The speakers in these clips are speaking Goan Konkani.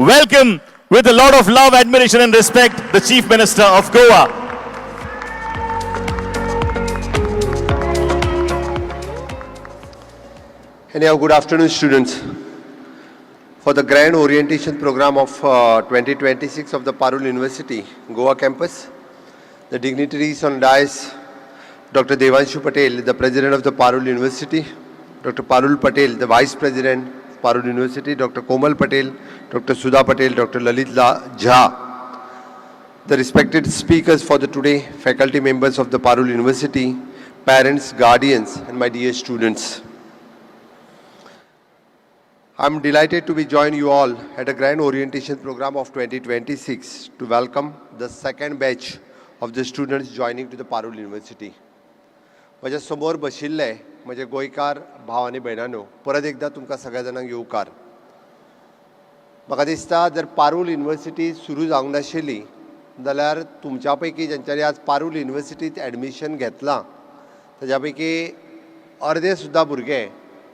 Welcome with a lot of love, admiration and respect, the Chief Minister of Goa. Anyhow, good afternoon, students. For the grand orientation program of 2026 of the Parul University, Goa campus, the dignitaries on dais, Dr. Devanshu Patel, the President of the Parul University, Dr. Parul Patel, the Vice President of Parul University, Dr. Komal Patel, Dr. Sudha Patel, Dr. Lalit Jha, the respected speakers for the today, faculty members of the Parul University, parents, guardians, and my dear students. I'm delighted to be join you all at a grand orientation program of 2026 to welcome the second batch of the students joining to the Parul University. म्हज्या समोर बशिल्ले म्हजे गोंयकार भाव आनी भयणांनो, परत एकदां तुमकां सगळ्या जाणांक येवकार. म्हाका दिसता जर पारूल युनिवर्सिटी सुरू जावंक नाशिल्ली जाल्यार तुमच्या पैकी जेंच्यांनी आज पारूल युनिवर्सिटींत एडमिशन घेतलां ताज्या पैकी अर्दे सुद्दां भुरगे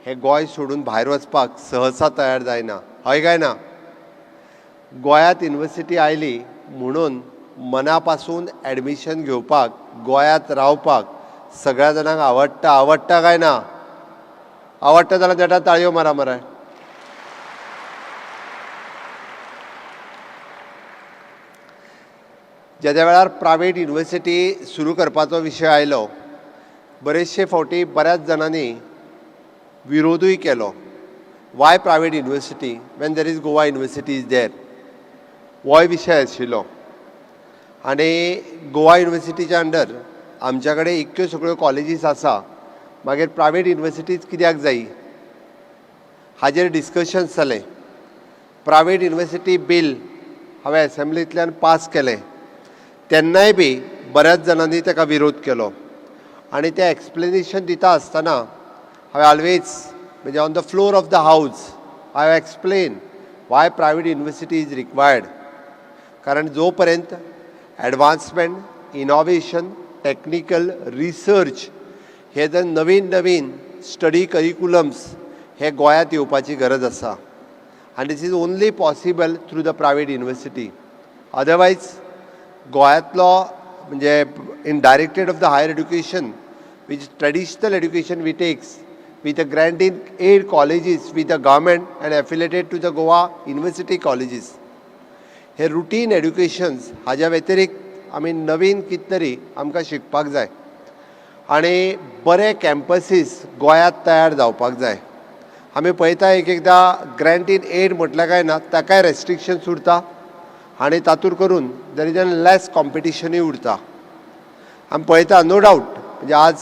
हे गोंय सोडून भायर वचपाक सहसा तयार जायना. हय काय ना? गोंयांत युनिवर्सिटी आयली म्हणून मना पासून एडमिशन घेवपाक, गोंयांत रावपाक सगळ्या जाणांक आवडटा. आवडटा काय ना? आवडटा जाल्यार नेटान ताळयो मारा मरे. जेद्या वेळार प्रायवेट युनिवर्सिटी सुरू करपाचो विशय आयलो, बरेचशे फावटी बऱ्याच जाणांनी विरोधूय केलो. Why private university when there is Goa University is there? होय विशय आशिल्लो. आनी गोवा युनिवर्सिटीच्या अंडर आमच्या कडेन इतक्यो सगळ्यो कॉलेजीस आसा, मागीर प्रायवेट युनिवर्सिटीज कित्याक जायी, हाजेर डिस्कशन्स जालें. प्रायवेट युनिवर्सिटी बील हांवें एसेंब्लींतल्यान पास केलें, तेन्नाय बी बऱ्याच जाणांनी ताका विरोध केलो. आनी तें एक्सप्लेनेशन दिता आसतना हांवें ऑलवेज, म्हणजे on the floor of the house I have explain why private university is required. कारण जो पर्यंत एडवान्समेंट, इनोवेशन, टॅक्निकल रिसर्च हे जर नवीन नवीन स्टडी करिकुलम्स हे गोंयांत येवपाची गरज आसा, आनी this is only possible through the private university. Otherwise गोंयांतलो म्हणजे in directorate of the higher education, which traditional education we takes with the grant in aid colleges with the government and affiliated to the Goa University colleges, hey routine educations हाज्या व्यतिरिक्त आमी नवीन कितें तरी आमकां शिकपाक जाय आनी बरे कॅम्पसीस गोंयांत तयार जावपाक जाय. आमी पळयता, एक एकदां ग्रँट इन एड म्हटलें काय ना, ताकाय रेस्ट्रिक्शन्स उरता आनी तातूंत करून there is an less कॉम्पिटिशनूय उरता. आमी पळयता, नो डावट, म्हणजे आज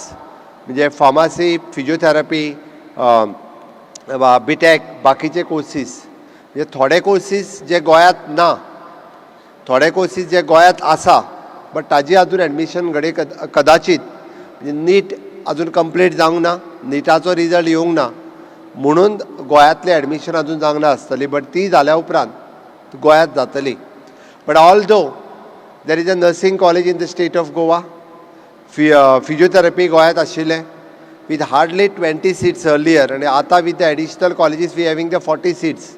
म्हणजे फार्मासी, फिजियोथेरपी वा बीटेक, बाकीचे कोर्सीस, म्हणजे थोडे कोर्सीस जे गोंयांत ना, थोडे कोर्सीस जे गोंयांत आसा, बट ताजी अजून एडमिशन घडये कदाचीत म्हणजे नीट अजून कंप्लीट जावंक ना, निटाचो रिजल्ट येवंक ना, म्हणून गोंयांतलें एडमिशन अजून जावंक ना आसतली, बट ती जाल्या उपरांत गोंयांत जातली. But although there is a nursing college in the state of Goa, physiotherapy गोंयांत आशिल्लें with hardly 20 seats earlier, आनी आतां with the additional colleges we having the 40 seats.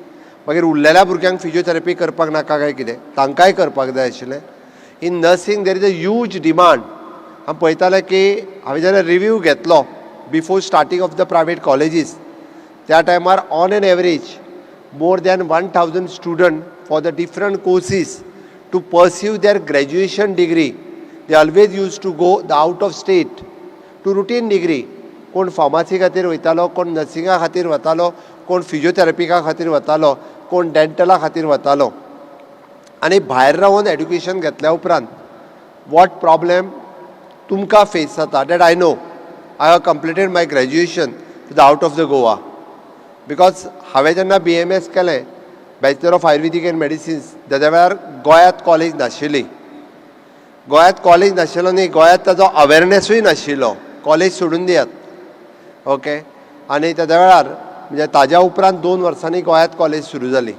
मागीर उरलेल्या भुरग्यांक फिजियोथेरपी करपाक नाका काय कितें? तांकांय करपाक जाय आशिल्लें. In nursing there is a huge demand. आमी पळयताले की हांवें जेन्ना रिव्यू घेतलो before starting of the private colleges, त्या टायमार on an average more than 1000 student for the different courses to pursue their graduation degree, they always used to go the out of state to routine degree. कोण फार्मासी खातीर वयतालो, कोण नर्सिंगा खातीर वतालो, कोण फिजियोथेरपिका खातीर वतालो, कोण डेंटला खातीर वतालो. आनी भायर रावन एड्युकेशन घेतल्या उपरांत what problem तुमकां फेस जाता, that I know. I have completed my graduation to the out of the Goa, because हांवें जेन्ना बीएएमएस केलें, Bachelor of Ayurvedic and Medicines, तेद्या वेळार गोंयांत कॉलेज नाशिल्ली. गोंयांत कॉलेज नाशिल्लो न्ही, गोंयांत ताजो अवेरनेसूय नाशिल्लो, कॉलेज सोडून दियात, ओके. आनी तेद्या वेळार, म्हणजे ताज्या उपरांत 2 वर्सांनी गोंयांत कॉलेज सुरू जाली.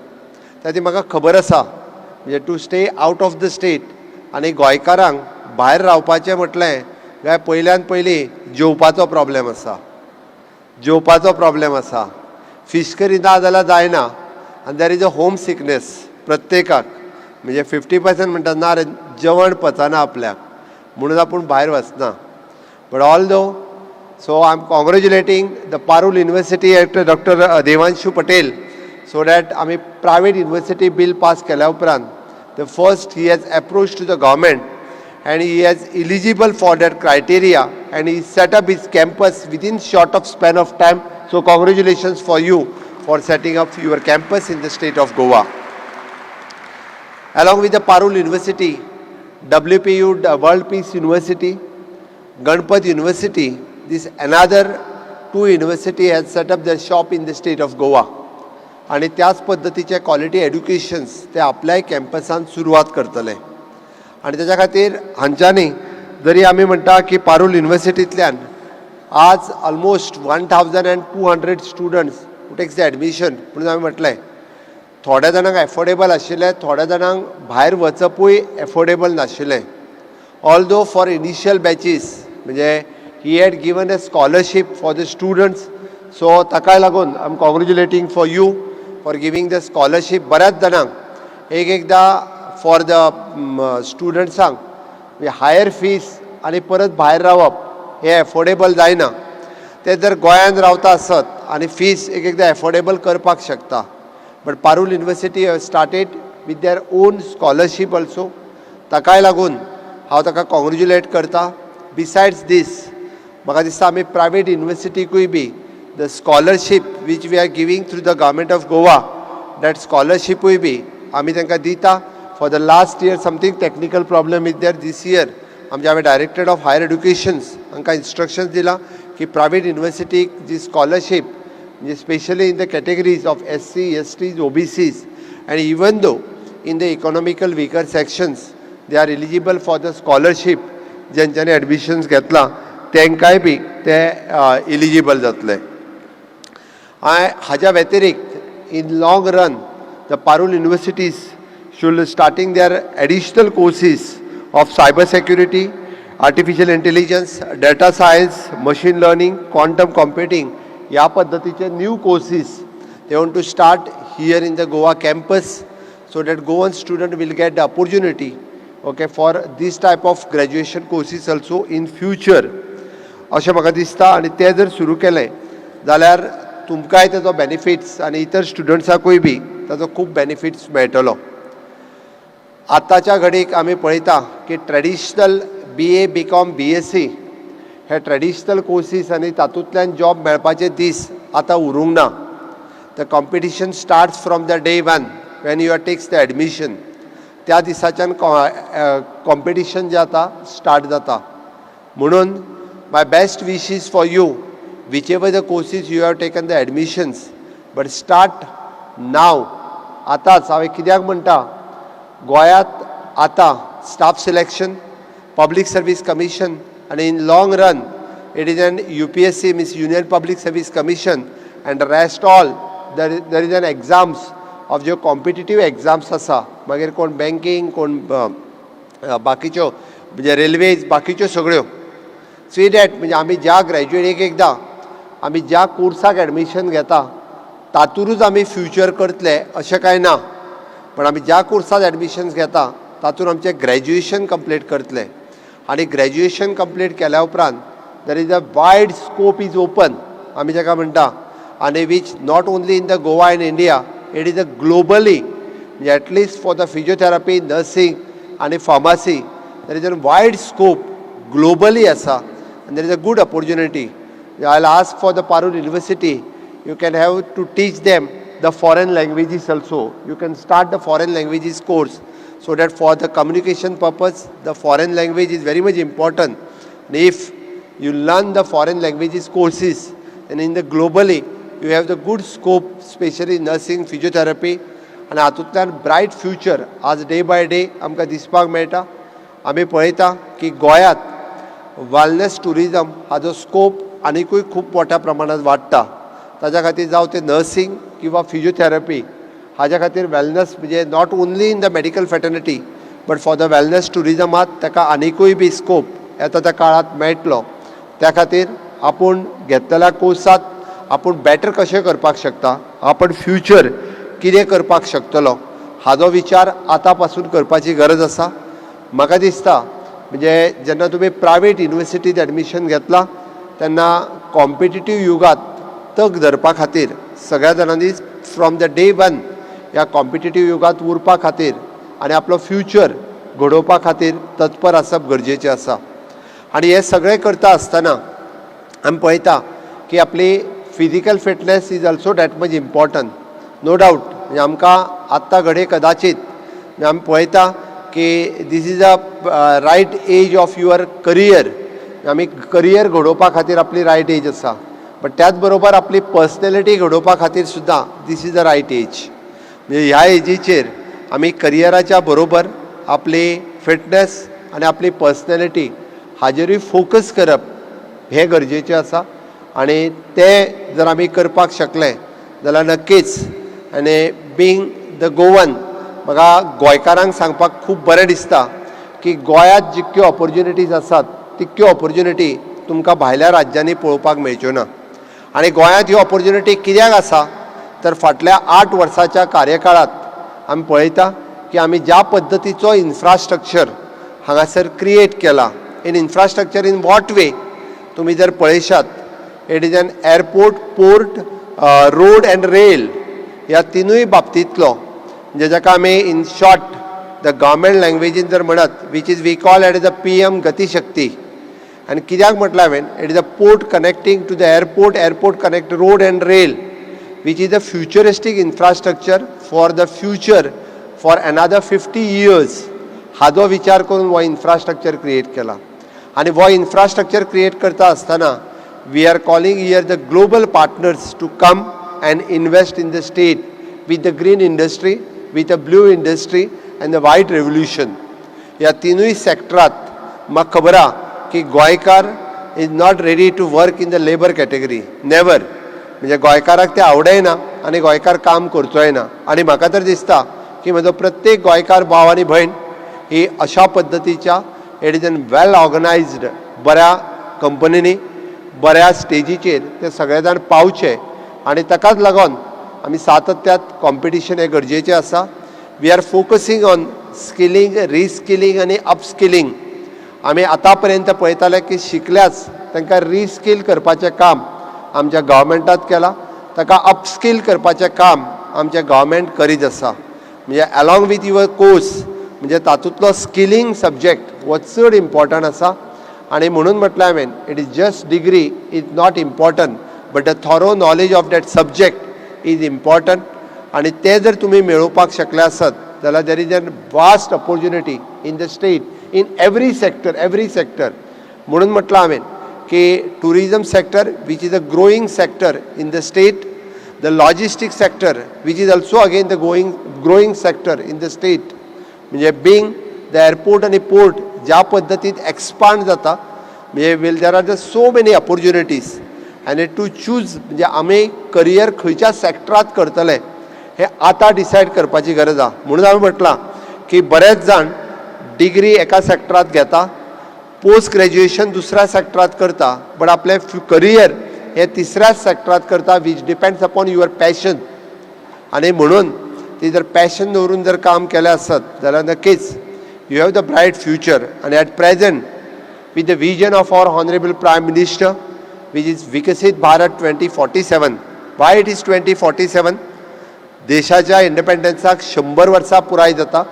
त्या ती म्हाका खबर आसा, म्हणजे to stay out of the state आनी गोंयकारांक भायर रावपाचें म्हटलें काय पयल्यान पयलीं जेवपाचो प्रॉब्लेम आसा, जेवपाचो प्रॉब्लेम आसा. फीश करी ना जाल्यार जायना आनी there is a home sickness. प्रत्येकाक. म्हणजे 50% म्हणटा, ना रे, जेवण पचना आपल्याक म्हणून आपूण भायर वचना. But although, so I am congratulating the Parul University at Doctor Devanshu Patel, so that आमी प्रायवेट युनिवर्सिटी बील पास केल्या उपरांत the first he has approach to the government and he has eligible for that criteria and he set up his campus within short of span of time. So congratulations for you for setting up your campus in the state of Goa. Along with the Parul University, WPU, the World Peace University, Ganpat University, this another two university has set up their shop in the state of Goa. आणि त्याच पद्दतीचे क्वॉलिटी एड्युकेशन्स ते आपल्याय कॅम्पसान सुरवात करतले. आनी तेच्या खातीर हांच्यांनी जरी आमी म्हणटा की पारूल युनिवर्सिटींतल्यान आज almost 1200 students takes the admission म्हणून आमी म्हटलें, थोड्या जाणांक एफोर्डेबल आशिल्लें, थोड्या जाणांक भायर वचपूय एफोर्डेबल नाशिल्लें. ऑल्दो फॉर इनिशियल बॅचीस म्हणजे he had given a scholarship for the students, so ताकाय लागून I am congratulating for you for giving the scholarship. बऱ्याच जाणांक एक एकदां फॉर the स्टुडंट्सांक म्हणजे हायर फीस आनी परत भायर रावप हें एफोर्डेबल जायना. ते जर गोंयांत रावता आसत आनी फीस एक एकदां एफोर्डेबल करपाक शकता, but Parul University have started with their own scholarship also. ताकाय लागून हांव ताका कॉंग्रेच्युलेट करता. बिसायड्स दीस, म्हाका दिसता आमी प्रायवेट युनिवर्सिटीकूय बी the scholarship which we are giving through the government of Goa, that स्कॉलरशिपूय बी आमी तांकां दिता. For the last year something technical problem is there. This year आमच्या हांवें डायरेक्टरेट ऑफ हायर एड्युकेशन्स हांकां इन्स्ट्रक्शन्स दिलां की प्रायवेट युनिवर्सिटीक जी स्कॉलरशीप म्हणजे specially in the categories of SC, STs, OBCs and even though in the economical weaker sections, they are eligible for the scholarship. जेंच्यांनी एडमिशन्स घेतलां तांकांय बी ते इलिजिबल जातले. हाज्या व्यतिरिक्त in long run the Parul universities should starting their additional courses of cyber security, artificial intelligence, data science, machine learning, quantum computing ह्या पद्दतीचे new courses they want to start here in the Goa campus, so that Goan student will get the opportunity, okay, for this type of graduation courses also in future, अशें म्हाका दिसता. आनी तें जर सुरू केलें जाल्यार तुमकांय तेजो बेनिफिट्स आनी इतर स्टुडंट्साकूय बी ताजो खूब बेनिफिट्स मेळटलो. आतांच्या घडीक आमी पळयता की traditional BA, BCom, BSc हे ट्रेडिशनल कोर्सीस आनी तातूंतल्यान जॉब मेळपाचे दीस आतां उरूंक ना. The competition starts from the day one when you are takes the admission. त्या दिसाच्यान कॉम्पिटिशन जें आतां स्टार्ट जाता. म्हणून my best wishes for you, whichever the courses you have taken the admissions, but start now. आतांच हांवें कित्याक म्हणटा, गोंयांत आतां Staff Selection, Public Service Commission आनी in long run it is an UPSC, means Union Public Service Commission, and rest all there is an exams of ज्यो कॉम्पिटिटीव एग्जाम्स आसा. मागीर कोण बँकींग, कोण बाकीच्यो म्हणजे रेल्वेज, बाकीच्यो सगळ्यो. सी that म्हणजे आमी ज्या ग्रॅज्युएट एक एकदां आमी ज्या कोर्साक एडमिशन घेता तातूंतच आमी फ्युचर करतले अशें कांय ना, पण आमी ज्या कोर्सात एडमिशन्स घेता तातूंत आमचें ग्रॅज्युएशन कंप्लीट करतले आनी ग्रॅज्युएशन कंप्लीट केल्या उपरांत there is a wide scope is open आमी ताका म्हणटा, आनी which not only in the Goa and India, it is a globally. म्हणजे at least for the physiotherapy, nursing आनी pharmacy there is a wide scope globally आसा and there is a good opportunity. I ask for the Parul University, you can have to teach them the foreign languages also. You can start the foreign languages course so that for the communication purpose, the foreign language is very much important. And if you learn the foreign languages courses, and in the globally, you have the good scope, especially nursing, physiotherapy, आनी हातूंतल्यान ब्रायट फ्युचर आज डे बाय डे आमकां दिसपाक मेळटा. आमी पळयता की गोंयांत वेलनेस ट्युरिजम हाजो स्कोप आनिकूय खूब मोठ्या प्रमाणात वाडटा. ताज्या खातीर जावं तें नर्सिंग किंवा फिजियोथेरपी, हाज्या खातीर वेलनेस म्हणजे not only in the medical fraternity but for the wellness ट्युरिजमात ताका आनिकूय बी स्कोप येता त्या काळांत मेळटलो. त्या खातीर आपूण घेतलेल्या कोर्सात आपूण बेटर कशें करपाक शकता, आपण फ्युचर कितें करपाक शकतलो, हाजेरूय आपूण फोकस करपाक जाय. हाजो विचार आतां पासून करपाची गरज आसा. म्हाका दिसता, म्हणजे जेन्ना तुमी प्रायवेट युनिवर्सिटीत एडमिशन घेतलां तेन्ना कॉम्पिटिटीव युगात तग धरपा खातीर सगळ्या जाणांनी फ्रॉम the day one ह्या कॉम्पिटिटीव युगात उरपा खातीर आनी आपलो फ्युचर घडोवपा खातीर तत्पर आसप गरजेचें आसा. आनी हें सगळें करता आसतना आमी पळयता की आपली physical fitness is also that much important, no doubt. म्हणजे आमकां आत्तां घडये कदाचीत, म्हणजे आमी पळयता की this is a right age of your career. आमी करियर घडोवपा खातीर आपली रायट एज आसा, बट त्याच बरोबर आपली पर्सनॅलिटी घडोवपा खातीर सुद्दां this is the right age. म्हणजे ह्या एजीचेर आमी करियराच्या बरोबर आपली फिटनेस आनी आपली पर्सनॅलिटी हाजेरूय फोकस करप हें गरजेचें आसा. आनी तें जर आमी करपाक शकले जाल्यार नक्कीच, आनी बींग the Goan, म्हाका गोंयकारांक सांगपाक खूब बरें दिसता की गोंयांत जितक्यो ऑपॉर्च्युनिटीज आसात तितक्यो ऑपॉर्च्युनिटी तुमकां भायल्या राज्यांनी पळोवपाक मेळच्यो ना. आनी गोंयांत ह्यो ऑपॉर्च्युनिटी कित्याक आसा, तर फाटल्या 8 वर्साच्या कार्यकाळांत आमी पळयता की आमी ज्या पद्दतीचो इन्फ्रास्ट्रक्चर हांगासर क्रिएट केला. In infrastructure in what way? तुमी जर पळयशात, it is an airport, port, road and rail, ह्या तिनूय बाबतींतलो, म्हणजे जाका आमी इन शॉर्ट the government लँग्वेजीन जर म्हणत, which is we call it is a PM Gatishakti. आनी कित्याक म्हटलें हांवें, it is a port connecting to the airport, airport connect road and rail, which is a futuristic infrastructure for the future, for another 50 years. हाजो विचार करून हो इन्फ्रास्ट्रक्चर क्रिएट केला. आनी हो इन्फ्रास्ट्रक्चर क्रिएट करता आसतना we are calling here the global partners to come and invest in the state with the green industry, with the blue industry and the white revolution. ह्या तिनूय सेक्टरात म्हाका खबर आहा की गोंयकार is not ready to work in the labour category, never. म्हणजे गोंयकाराक तें आवडय ना आनी गोंयकार काम करचोय ना. आनी म्हाका तर दिसता की म्हजो प्रत्येक गोंयकार भाव आनी भयण ही अशा पद्दतीच्या it is an well organized बऱ्या कंपनींनी बऱ्या स्टेजीचेर ते सगळे जाण पावचे. आनी ताकाच लागून आमी सातत्यात कॉम्पिटिशन हें गरजेचें आसा. We are focusing on skilling, reskilling आनी अपस्किलींग. आमी आतां पर्यंत पळयताले की शिकल्याच तांकां रिस्कील करपाचें काम आमच्या गव्हर्मेंटात केलां, ताका अपस्कील करपाचें काम आमचें गव्हर्मेंट करीत आसा. म्हणजे अलॉंग विथ your course, म्हणजे तातूंतलो स्किलींग सब्जेक्ट हो चड इम्पॉर्टंट आसा. आनी म्हणून म्हटलें हांवें, it is just degree is not important, but the thorough knowledge of that subject is important. आनी तें जर तुमी मेळोवपाक शकले आसत जाल्यार there is an vast opportunity in the state in every sector, every sector. म्हणून म्हटलं हांवें की tourism sector, which is a growing sector in the state, the logistic sector, which is also again the going growing sector in the state, म्हणजे बींग the airport आनी पोर्ट ज्या पद्दतीन एक्सपांड जाता, म्हणजे will there are the so many opportunities आनी टू चूज. म्हणजे आमी करियर खंयच्या सेक्टरात करतले हें आतां डिसायड करपाची गरज आहा. म्हणून हांवें म्हटलां की बरेच जाण डिग्री एका सेक्टरात घेता, पोस्ट ग्रॅज्युएशन दुसऱ्या सेक्टरात करता, बट आपलें करियर हे तिसऱ्याच सेक्टरात करता, which depends upon your passion. आनी म्हणून ती जर पॅशन दवरून जर काम केलें आसत जाल्यार नक्कीच you have the bright future. आनी at present, with the vision of our Honorable Prime Minister, which is Viksit Bharat 2047. Why it is 2047? देशाच्या इंडिपेंडन्साक 100 वर्सां पुराय जाता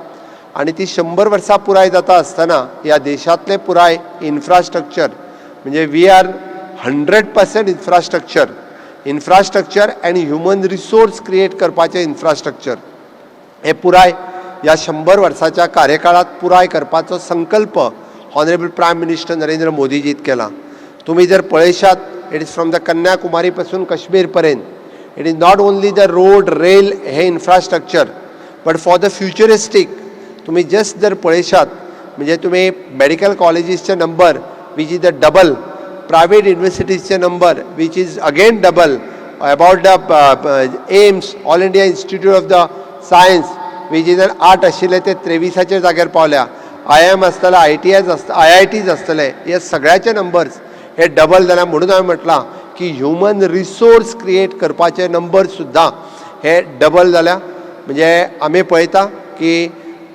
आनी ती 100 वर्सां पुराय जाता आसतना ह्या देशांतलें पुराय इन्फ्रास्ट्रक्चर, म्हणजे we are 100% infrastructure and human resource create करपाचें इन्फ्रास्ट्रक्चर हे पुराय ह्या 100 वर्साच्या कार्यकाळात पुराय करपाचो संकल्प ऑनरेबल प्रायम मिनिस्टर नरेंद्र मोदीजीत केला. तुम्ही जर पळयशात, it is from the Kanyakumari पासून काश्मीर पर्यंत, it is not only the road, rail hey infrastructure, but for the futuristic. तुम्ही जस्ट जर पळयशात, म्हणजे तुम्ही मेडिकल कॉलेजीसचे number, which is the double, private युनिवर्सिटीजचे number, which is again double, about the AIIMS, All India Institute of the Science, which is an 8 आशिल्ले ते 23आचेर जाग्यार पावल्या. आय एम आसतले, आय टी एज आसता, आय आय टीज आसतले, हे सगळ्याचे नंबर्स हे डबल जाल्या. म्हणून हांवें म्हटलां की ह्युमन रिसोर्स क्रिएट करपाचे नंबर सुद्दां हे डबल जाल्या. म्हणजे आमी पळयता की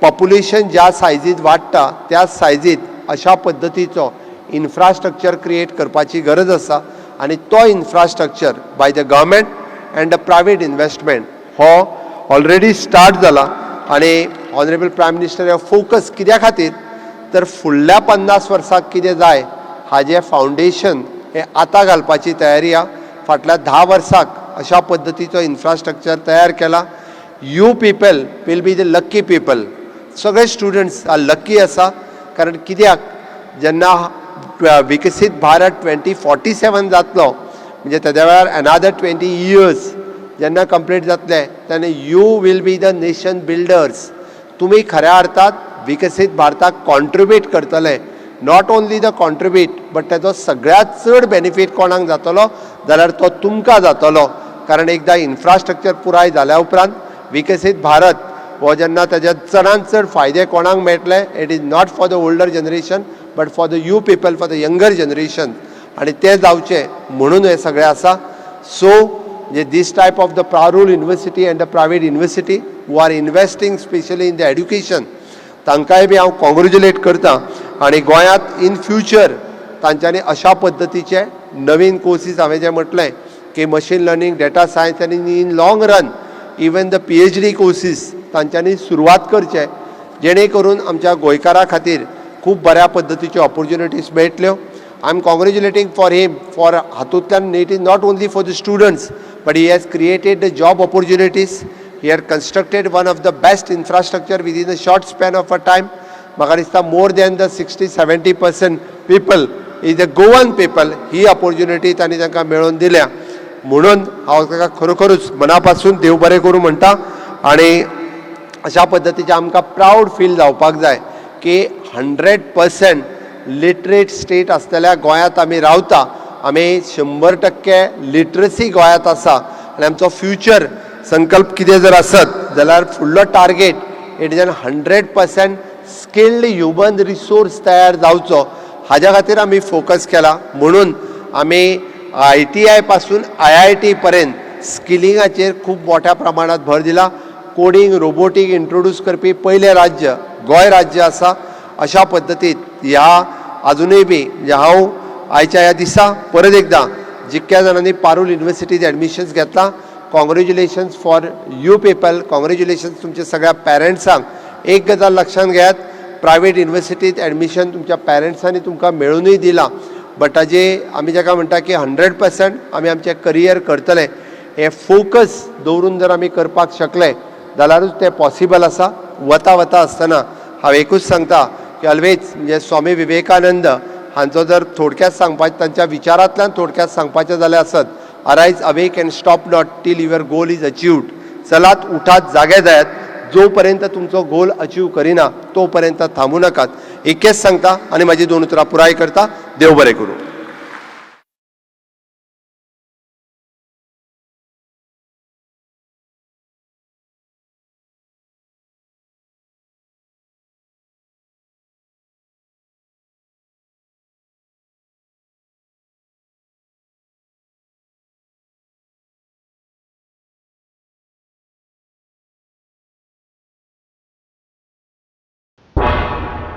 पॉप्युलेशन ज्या सायजीत वाडटा त्या सायजीत अशा पद्दतीचो इन्फ्रास्ट्रक्चर क्रिएट करपाची गरज आसा आनी तो infrastructure by the government and the private investment हो ऑलरेडी स्टार्ट जाला. आनी ऑनरेबल प्रायम मिनिस्टर हो फोकस कित्या खातीर तर फुडल्या 50 वर्साक कितें जाय हाजें फावंडेशन हें आतां घालपाची तयारी आहा. फाटल्या 10 वर्साक अशा पद्दतीचो इन्फ्रास्ट्रक्चर तयार केला. You people will be the lucky people. सगळे स्टुडंट्स लक्की आसा, कारण कित्याक जेन्ना विकसीत भारत 2047 जातलो म्हणजे तेद्या वेळार अनादर 20 इयर्स जेन्ना कंप्लीट जातले तेन्ना you will be the nation builders. तुमी खऱ्या अर्थात विकसीत भारताक कॉन्ट्रिब्यूट करतले. Not only the contribute but तेजो सगळ्यांत चड बेनिफीट कोणाक जातलो जाल्यार तो तुमकां जातलो. कारण एकदां इन्फ्रास्ट्रक्चर पुराय जाल्या उपरांत विकसीत भारत हो जेन्ना तेजे चडांत चड फायदे कोणाक मेळटले, it is not for the older generation but for the you people, for the younger generation. आनी तें जावचें म्हणून हें सगळें आसा. सो म्हणजे this type of the Parul University and the private university who are investing specially in the education, तांकांय बी हांव कॉंग्रेच्युलेट करता. आनी गोंयांत इन फ्युचर तांच्यांनी अशा पद्दतीचे नवीन कोर्सीस, हांवें जें म्हटलें की मशीन लर्नींग, डेटा सायन्स आनी in long run even the PhD courses तांच्यांनी सुरवात करचे, जेणे करून आमच्या गोंयकारां खातीर खूब बऱ्या पद्दतीच्यो ऑपॉर्च्युनिटीज मेळटल्यो. I am congratulating for him for हातूंतल्यान it is not only for the students but he has created the job opportunities. He had constructed one of the best infrastructure within a short span of a time. म्हाका दिसता more than the 60-70% people is the Goan people. He opportunity तांणी तांकां मेळोवन दिल्या म्हणून हांव ताका खरोखरूच मना पासून देव बरें करूं म्हणटा. आनी अशा पद्दतीचें आमकां प्रावड फील जावपाक जाय की 100% लिटरेट स्टेट आसलेल्या गोंयांत आमी रावता. आमी 100% लिटरसी गोंयांत आसा आनी आमचो फ्युचर संकल्प कितें जर आसत जाल्यार फुडलो target it is an 100% skilled human resource तयार जावचो, हाज्या खातीर आमी फोकस केला. म्हणून आमी ITI पासून IIT पर्यंत स्किलिंगाचेर खूब मोठ्या प्रमाणात भर दिला. कोडींग, रोबोटीक इंट्रोड्यूस करपी पयलें राज्य गोंय राज्य आसा. अशा पद्दतीत ह्या आजुनूय बी म्हणजे हांव आयच्या ह्या दिसा परत एकदां जितक्या जाणांनी पारूल युनिवर्सिटीत एडमिशन्स घेतला, congratulations for you people, congratulations तुमच्या सगळ्या पॅरंट्सांक. एक गजाल लक्षांत घेयात, प्रायवेट युनिवर्सिटीत एडमिशन तुमच्या पॅरंट्सांनी तुमकां मेळुनूय दिलां, बट ताजे आमी जाका म्हणटा की 100% आमी आमचें करियर करतले हें फोकस दवरून जर आमी करपाक शकले जाल्यारूच तें पॉसिबल आसा. वता वता आसतना हांव एकूच सांगता की ऑलवेज म्हणजे स्वामी विवेकानंद हांचो जर थोडक्यात सांगपाचें, तांच्या विचारांतल्यान थोडक्यात सांगपाचें जाल्यार आसत, arise, awake and stop not till your goal is achieved. चलात, उठात, जागे जायात, जोपर्यंत तुमचो गोल अचीव करिना तोपर्यंत थांबू नाकात. एकच सांगता आनी म्हाजी दोन उतरां पुराय करता. देव बरें करूं.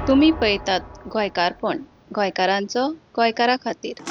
तुमी पळयतात गोंयकारपण, गोंयकारांचो गोंयकारा खातीर.